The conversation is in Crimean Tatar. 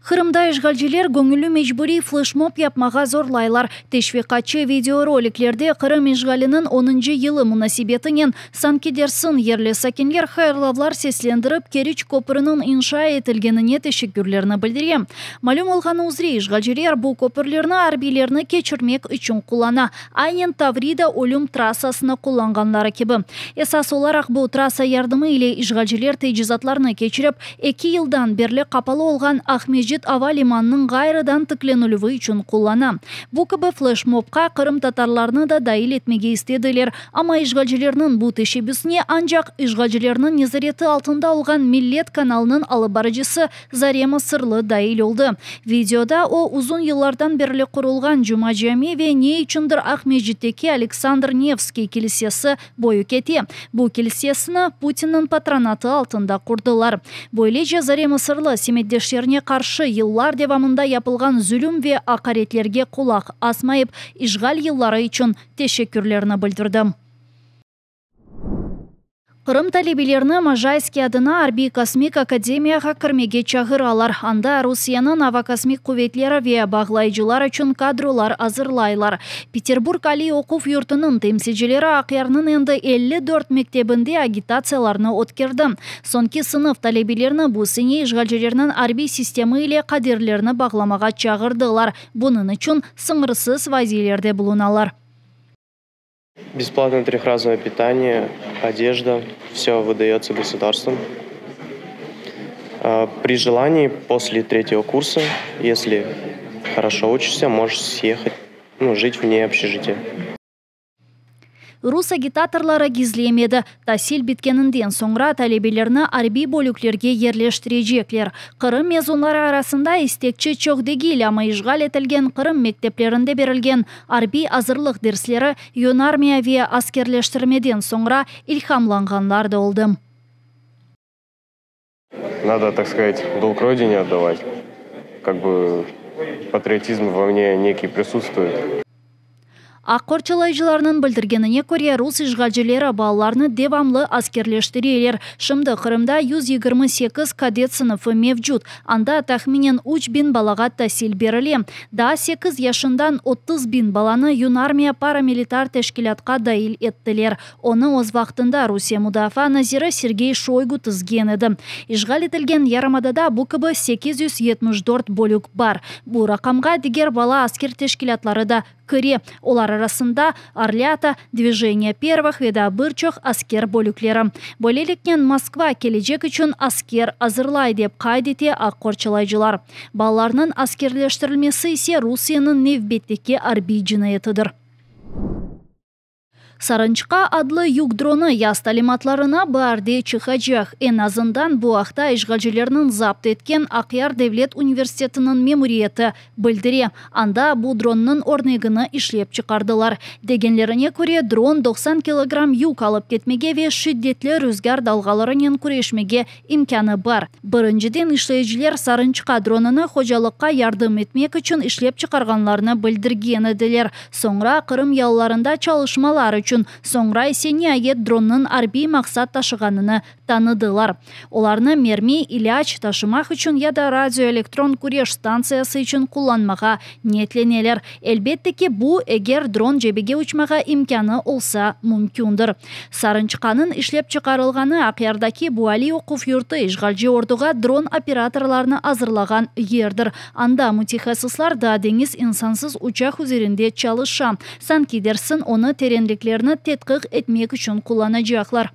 Qırımda işğalciler göñülli mecburiy fleşmob yapmağa zorlaylar. Teşviqatçı videoroliklerde Qırım işğaliniñ onuncı yılı munasebetinen, sanki dersiñ, yerli sakinler hayırlavlar seslendirip, Keriç köprüniñ inşa etilgenine teşekkürlerini bildire. Malüm olğanı üzre, işğalciler bu köpürlerni arbiylerni keçirmek içün qullana, aynen Tavrida ölüm trassasını qullanğanları kibi. Esas olaraq bu trassa yardımı ile işğalciler tecizatlarnı keçirip, eki yıldan berli qapalı olğan Aqmescit ava limanınıñ ğayrıdan tiklenilüvi içün qullana. Bu kibi fleşmobqa qırımtatarlarnı da dail etmege istediler, amma işğalcilerniñ bu teşebbüsine ancaq işğalcilerniñ nezareti altında olğan Millet kanalınıñ alıp barıcısı Zarema Sırlı dail oldı. Videoda o, uzun yıllardan berli qurulğan Cuma Cami ve ne içündir Aqmescitteki Aleksandr Nevskiy kilisesi boyu kete. Bu kilsesini Putinniñ patronatı altında qurdılar. Böylece Zarema Sırlı semetdeşlerine qarşı yıllar devamında yapılğan zulüm ve aqaretlerge qulaq asmayıp, işğal yılları içün teşekkürlerini bildirdi. Qırım talebelerini Mojayskiy adına Arbiy-kosmik akademiyağa kirmege çağıralar. Anda Rusiyeniñ ava-kosmik quvetleri ve bağlayıcılar içün kadrolar azırlaylar. Peterburg aliy oquv yurtunıñ temsilcileri Aqyarnıñ endi 54 mektebinde agitatsiyalarnı ötkerdi. Soñki sınıf talebelerini bu sene işğalcilerniñ arbiy sistemi ile qaderlerini bağlamağa çağırdılar. Bunıñ içün sıñırsız vazielerde bulunalar. Бесплатное трехразовое питание, одежда, все выдается государством. При желании после третьего курса, если хорошо учишься, можешь съехать, ну, жить вне общежития. Rus agitatorları gizlemedi, tasil bitkeninden soñra talebelerni arbiy bölüklerge yerleştirecekler. Qırım mezunları arasında istekçi çoq degil, amma işğal etilgen Qırım mekteplerinde berilgen arbiy azırlıq dersleri, Yunarmiya ve askerleştirmeden soñra ilhamlanğanlar da oldı. Надо, так сказать, долг родине отдавать. Как бы патриотизм во мне некий присутствует. Aq qorçalayıcılarnıñ bildirgenine köre, rus işğalcileri balalarnı devamlı askerleştireler. Şimdi Qırımda 128 kadet sınıfı mevcut, anda tahminen 3000 balağa tasil berile. Daa 8 yaşından 30 biñ balanı Yunarmiya paramilitar teşkilâtqa dail ettiler. Onı öz vaqtında Rusiye mudafaa naziri Sergey Şoygu tizgen edi. İşğal etilgen yarımadada bu kibi 874 bölük bar. Bu raqamğa diger bala asker teşkilâtları da kire. Olar arasında Orlâta, Dvijeniye pervıh ve daa bir çoq asker bölükleri. Böyleliknen Moskva kelecek içün asker azırlay, dep qayd ete aq qorçalayıcılar. Balalarnıñ askerleştirilmesi ise Rusiyeniñ nevbetteki arbiy cinayetidir. Sarınçqa adlı yük dronı yaz talimatlarına baarde çıqacaq. Eñ azından bu aqta işğalcilerniñ zapt etken Aqyar devlet universitetiniñ memuriyeti bildire. Anda bu dronnıñ örnegini işlep çıqardılar. Degenlerine köre, dron 90 kilogramm yük alıp ketmege ve şiddetli rüzgâr dalğalarınen küreşmege imkânı bar. Birinciden işleyiciler Sarınçqa dronını hocalıqqa yardım etmek içün işlep çıqarğanlarını bildirgen ediler. Soñra Qırım yalılarında çalışmalar içün, soñra ise niayet dronnıñ arbiy maqsat taşığanını tanıdılar. Olarnı mermi, ilâc taşımaq içün ya da radioelektron küreş stantsiyası içün qullanmağa niyetleneler. Elbette ki, bu, eger dron cebege uçmağa imkânı olsa, mümkündir. Sarınçqanıñ işlep çıqarılğanı Aqyardaki bu aliy oquv yurtu işğalci orduğa dron operatorlarını azırlağan yerdir. Anda mütehassıslar daa deñiz insansız uçaq üzerinde çalışa. Sanki dersiñ, onı terenliklerni tedqiq etmek içün qullanacaqlar.